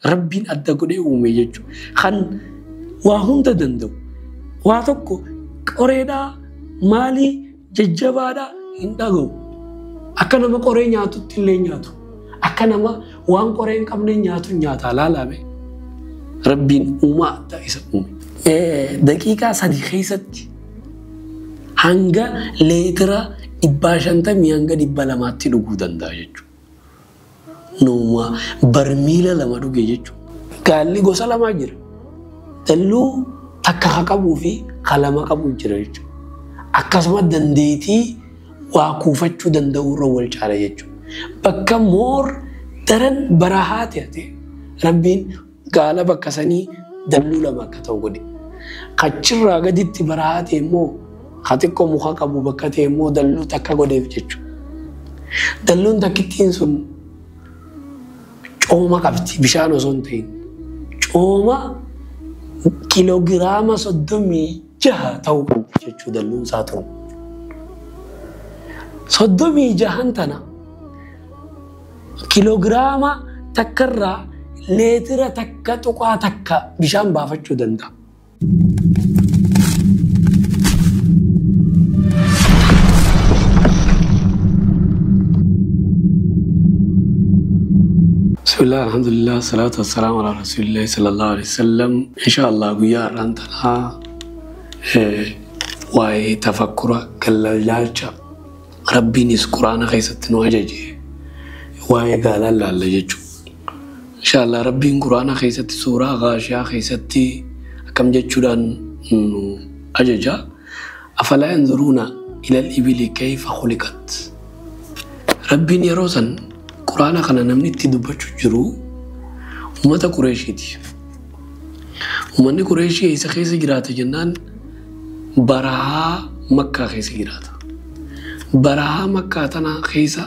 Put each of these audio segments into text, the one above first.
Rabbiin adda godhee uume jechuudha. Kan waa hunda danda'u. Waa tokko qoreedhaa maalii jajjabaadhaa hin dhaga'u. Akka nama qoree nyaatutti illee nyaatu. Akka nama waan qoree hin qabne nyaatu nyaata laalame. Rabbiin uumaa addaa isa uume. Daqiiqaa 3 keessatti hanga leetira 150 hanga 200tti dhuguu danda'a jechuudha. Nooma barmiila 2 dhuge jechuudha. Gaalli gosa 2 jira. Dalluu takka ka qabuu fi ka 2 qabu jira jechuudha. Akkasuma dandeettii waa kuufachuu danda'u irra wal caala jechuudha. Bakka moor daran barahaa ta'e Rabbiin gaala bakka sanii dalluu 2 akka ta'u godhe. Kachirraa gaditti barahaa ta'e immoo ka xiqqoo muka qabu bakka ta'e immoo dalluu takka godheef jechuudha. Dalluun takkittiin sun cooma qabdi bishaan osoo hin ta'in. Cooma kiiloogiraama 36 ta'uu qabdi jechuudha dalluun isaa ta'u. 36 tana kiiloogiraama takkarraa leetira 1.1 bishaan baafachuu danda'a. Bismillah, alhamdulillah, salatu wassalamu ala rasulillah sallallahu alaihi wasallam. Inshallah guyyaa har'aan tanaa waa'ee tafakkura gallalaalcha Rabbiinis Quraana keessatti nu ajaje waa'ee gaalaan laalla jechuudha. Inshallah Rabbiin Quraana keessatti suuraa Ghaashiyaa keessatti akkam jechuudhaan nu ajaja. Afalaa yanzuruuna ilal ibili kayfa khuliqat. Rabbiin yeroo san Quraana kana namni itti dubbachuu jiru uummata Qureeshiiti. Uummanni Qureeshii eessa keessa jiraata jennaan barahaa Makkaa keessa jiraata. Barahaa Makkaa tana keessa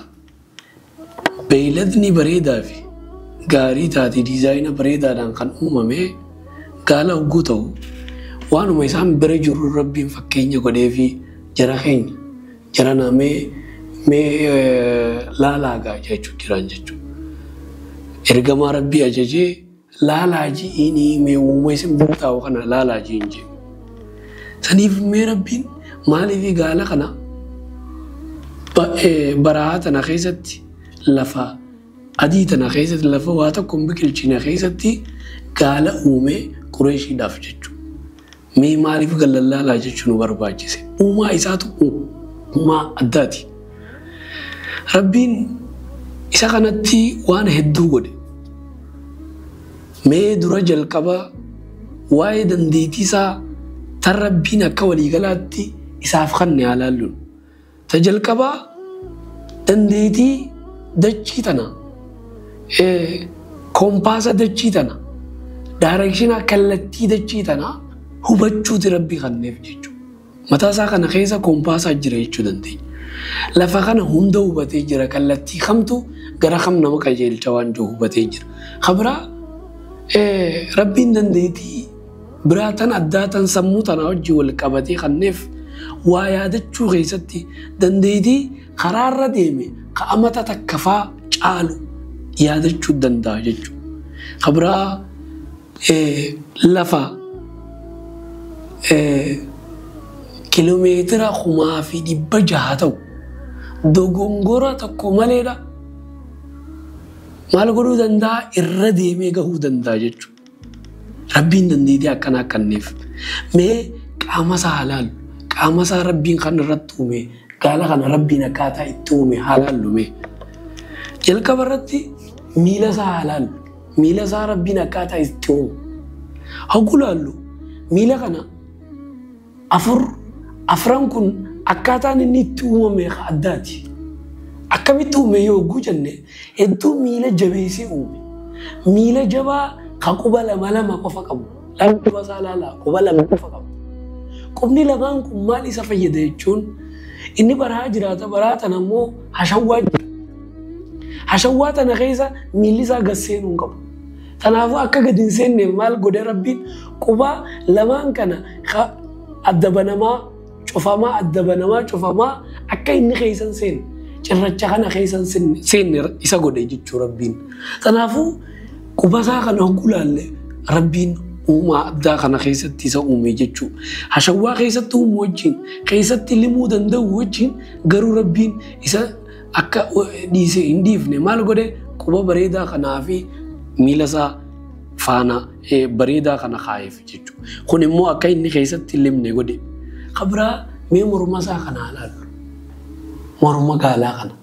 beeyladni bareedaa fi gaarii taate diizaayina bareedaadhaan kan uumame gaala hogguu ta'u waanuma isaan bira jiru Rabbiin fakkeenya godhee fi jara keenya jara namee mee laalaa gaa jechuu jiran jechuudha. Ergamaa Rabbii ajajee laalaa ji'iinii mee uuma isin bira taa'u kana laalaa ji'iin jedhu. Saniif mee Rabbiin maaliif gaala kana barahaa tana keessatti lafa adii tana keessatti lafa waa tokko hin biqilchine keessatti gaala uume Qureeshiidhaaf jechuudha. Mee maaliif laalaa jechuu nu barbaachise? Uumaa isaatu uumaa addaati. Rabbiin isa kanatti waan hedduu godhe. Mee dura jalqaba waa'ee dandeettii isaa tan Rabbiin akka waliigalaatti isaaf kenne haa laallu. Ta jalqabaa dandeettii dachii tana koompaasa dachii tana daarekshinaa kallattii dachii tana hubachuuti Rabbii kenneef jechuudha. Mataa isaa kana keessa koompaasaa jira jechuu dandeenya. Lafa kana hunda hubatee jira kallattii kamtu gara kam nama qajeelcha waan jiru hubatee jira. Kabira Rabbiin dandeettii biraa tan addaa tan sammuu tana wajjin wal qabatee kenneef waa yaadachuu keessatti dandeettii karaarra deeme ka amata takka faa caalu yaadachuu danda'a jechuudha. Kabiraa lafa kiiloomeetira 6,600 ta'u dogongora tokko maleedha. Maal godhuu danda'a? Irra deemee gahuu danda'a jechuudha. Rabbiin dandeettii akkanaa kenneef. Mee qaama isaa haa laallu. Qaama isaa Rabbiin kan irratti uume gaala kana Rabbiin akkaataa itti uume haa laallu mee. Jalqaba irratti miila isaa haa laallu. Miila isaa Rabbiin akkaataa itti uume. Hogguu laallu miila kana afran kun akkaataan inni itti uumame addaati. Akkamitti uume yoo hogguu jenne hedduu miila jabeessee uume. Miila jabaa ka quba 2 qofa qabu. Lama quba isaa laalaa quba 2 qofa qabu. Qubni lamaan kun maal isa fayyada jechuun inni baraa jiraata baraa tana immoo hashawwaa jira. Hashawwaa tana keessa miilli isaa gad seenuu hin qabu. Kanaafuu akka gad hin seenne maal godhe Rabbiin quba lamaan kana adda banamaa cufamaa adda banamaa cufamaa akka inni keessa hin seenne cirracha kana keessa hin seenne isa godhe jechuu Rabbiin. Kanaafuu Quba isaa kana hogguu laalle Rabbiin uumaa addaa kana keessatti isa uume jechuudha. Hashawwaa keessatti uumu wajjin keessatti limuu danda'u wajjin garuu Rabbiin isa akka dhiise hin dhiifne maal godhe quba bareedaa kanaa fi miila isaa faana bareedaa kana kaa'eef jechuudha. Kun immoo akka inni keessatti limne godhe. Kabraa mee morma isaa kana ilaallu. Morma gaalaa kana.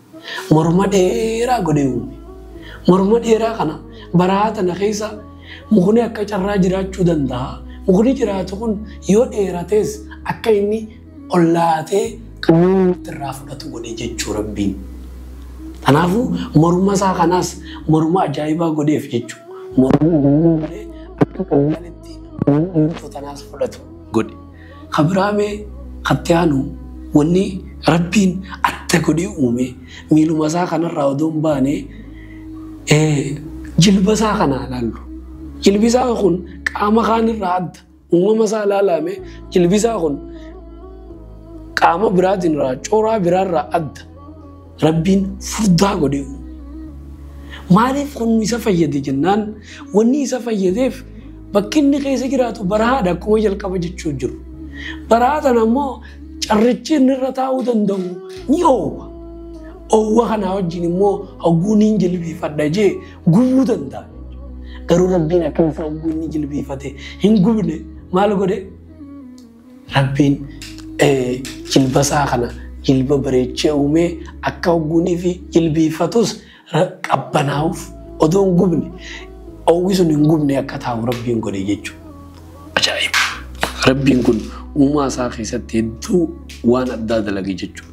Morma dheeraa godhee uume. Morma dheeraa kana baraa tana keessa mukni akka carraa jiraachuu danda'a. Mukni jiraatu kun yoo dheerates akka inni ollaatee irraa fudhatu godhe jechuu Rabbiin. Kanaafuu morma isaa kanaas morma ajaa'ibaa godheef jechuudha. Morma godhee akka qallaalitti tanaas fudhatu godhe. Kabiraamee katti aanu wanni Rabbiin adda godhee uume miiluma isaa kanarraa odoo hin baane jilba isaa kana ilaallu. Jilbi isaa kun qaama kaanirraa adda. Uumama isaa ilaalame jilbi isaa kun qaama biraatiin irraa cooraa biraarraa adda. Rabbiin furdaa godhee uume. Maaliif kun isa fayyade jennaan wanni isa fayyadeef bakki inni keessa jiraatu barahaadha akkuma jalqaba jechuu jiru. Barahaa tana immoo carrichi inni irra taa'uu danda'u ni oowwa. Oowwa kanaa wajjin immoo hogguun hin jilbiifadha jee gubuu danda'a. Garuu Rabbiin akka isa hogguu inni jilbiifate hin gubne maal godhe? Rabbiin jilba isaa kana jilba bareechee uumee akka hogguunii fi jilbiifatus qabbanaa'uuf odoo hin gubne oowwi sun hin gubne akka taa'u Rabbiin godhe jechuudha. Ajaa'iba! Rabbiin kun uumaa isaa keessatti hedduu waan addaa dalage jechuudha.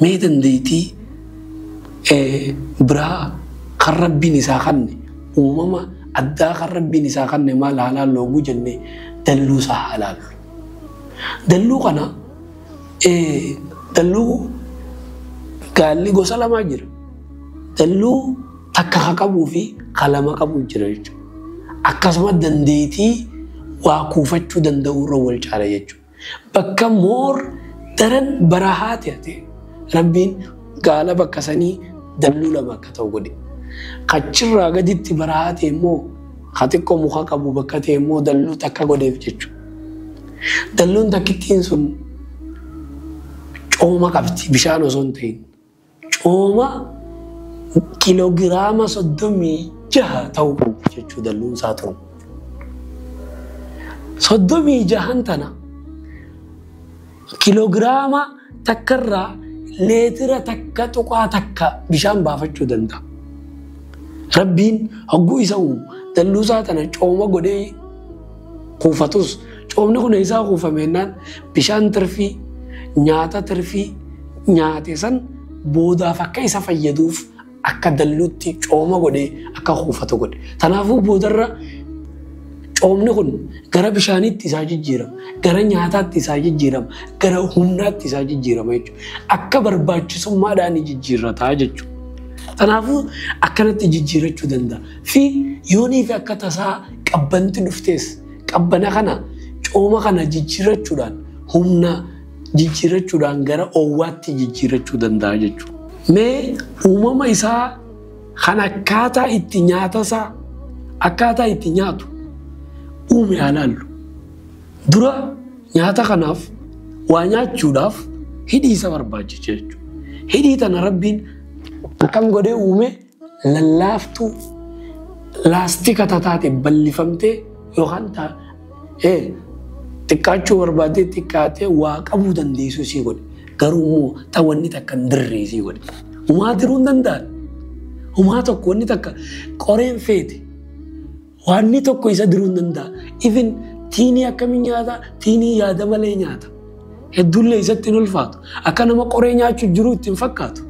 Mee dandeettii biraa kan Rabbiin isaa kanne uumama addaa kan Rabbiin isaa kanne maal haa laallu hogguu jennee dalluu isaa haa laallu. Dalluu kana dalluu gaalli gosa lamaa jira. Dalluu takka ka qabuu fi ka lama qabu jira jechuudha. Akkasuma dandeettii waa kuufachuu danda'u irra wal caala jechuudha. Bakka moor daran barahaa ta'e Rabbiin gaala bakka sanii dalluu lama akka ta'u godhe. Achirraa gaditti barahaa ta'e immoo ka xiqqoo muka qabu bakka ta'e immoo dalluu takka godheef jechuudha. Dalluun takkittiin sun cooma qabdi bishaan osoo hin ta'in. Cooma kiiloogiraama 36 ta'uu qabdi jechuudha dalluun isaa turu. 36 tana kiiloogiraama takkarraa leetira 1.1 bishaan baafachuu danda'a. Rabbiin hogguu isa uumu dalluu isaa tana cooma godhee kuufatus coomni kun isaa kuufamennaan bishaan tirfii nyaata tirfii nyaate san boodaaf akka isa fayyaduuf akka dalluutti cooma godhee akka kuufatu godhe. Kanaafuu boodarra coomni kun gara bishaaniitti isaa jijjiirama, gara nyaataatti isaa jijjiirama, gara humnaatti isaa jijjiirama jechuudha. Akka barbaachisummaadhaan jijjiirrataa jechuudha. Kanaafuu akkanatti jijjiirachuu danda'a. Fi yoonii fi akka tasaa qabbanti dhuftees qabbana kana cooma kana jijjiirrachuudhaan humna jijjiirrachuudhaan gara oowwaatti jijjiirrachuu danda'a jechuudha. Mee uumama isaa kan akkaataa itti nyaata isaa akkaataa itti nyaatu uume haa laallu. Dura nyaata kanaaf waa nyaachuudhaaf hidhii isa barbaachisa jechuudha. Hidhii tana Rabbiin akkam godhee uume lallaaftuu laastika tataate bal'ifamtee yookaan xiqqaachuu barbaaddee xiqqaatee waa qabuu dandeessu isii godhe. Garuu immoo ta wanni takka hin dirree isii godhe. Humaa diruu hin danda'an. Humaa tokko wanni takka qoreen feete. Wanni tokko isa diruu hin danda'a. Even tiinii akkamiin nyaata? Tiinii yaada malee nyaata. Hedduullee isatti hin ulfaatu. Akka nama qoree nyaachuu jiru itti hin fakkaatu.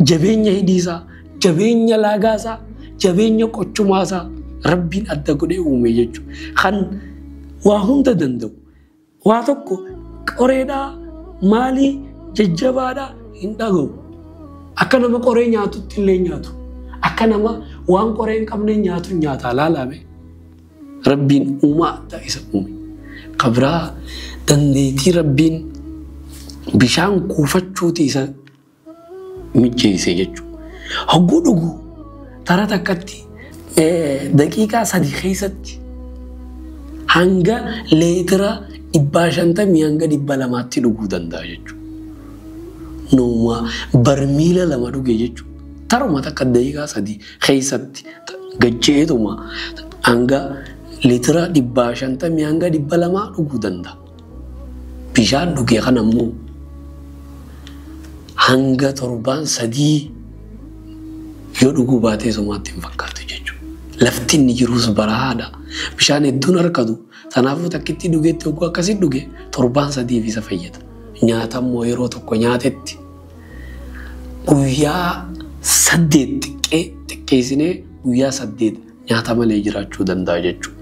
Jabeenya hidhii isaa, jabeenya laagaa isaa, jabeenya qochumaa isaa Rabbiin adda godhee uume jechuudha. Kan waa hunda danda'u. Waa tokko qoreedhaa, maalii, jajjabaadhaa hin dhaga'u. Akka nama qoree nyaatutti illee nyaatu. Akka nama waan qoree hin qabne nyaatu nyaata laalame. Rabbiin uumaa addaa isa uume. Kabraa dandeettii Rabbiin bishaan kuufachuuti isa mijjeesse jechuudha. Hogguu dhugu tara takkatti Daqiiqaa 3 keessatti hanga leetira 150 hanga 200tti dhuguu danda'a jechuudha. Nooma barmiila 2 dhuge jechuudha. Taruma takka daqiiqaa 3 keessatti gajjeetuma hanga liitira 150 hanga 200 dhuguu danda'a. Bishaan dhuge kana immoo hanga torbaan 3 yoo dhuguu baatee somaatti hin fakkaatu jechuudha. Lafti inni jirus barahaadha. Bishaan hedduun harkatu. Kanaafuu takkitti dhugeetti hogguu akkasii dhuge torbaan 3f isa fayyada. Nyaata immoo yeroo tokko nyaatetti guyyaa 8 xiqqeessinee guyyaa 8 nyaata malee jiraachuu danda'a jechuudha.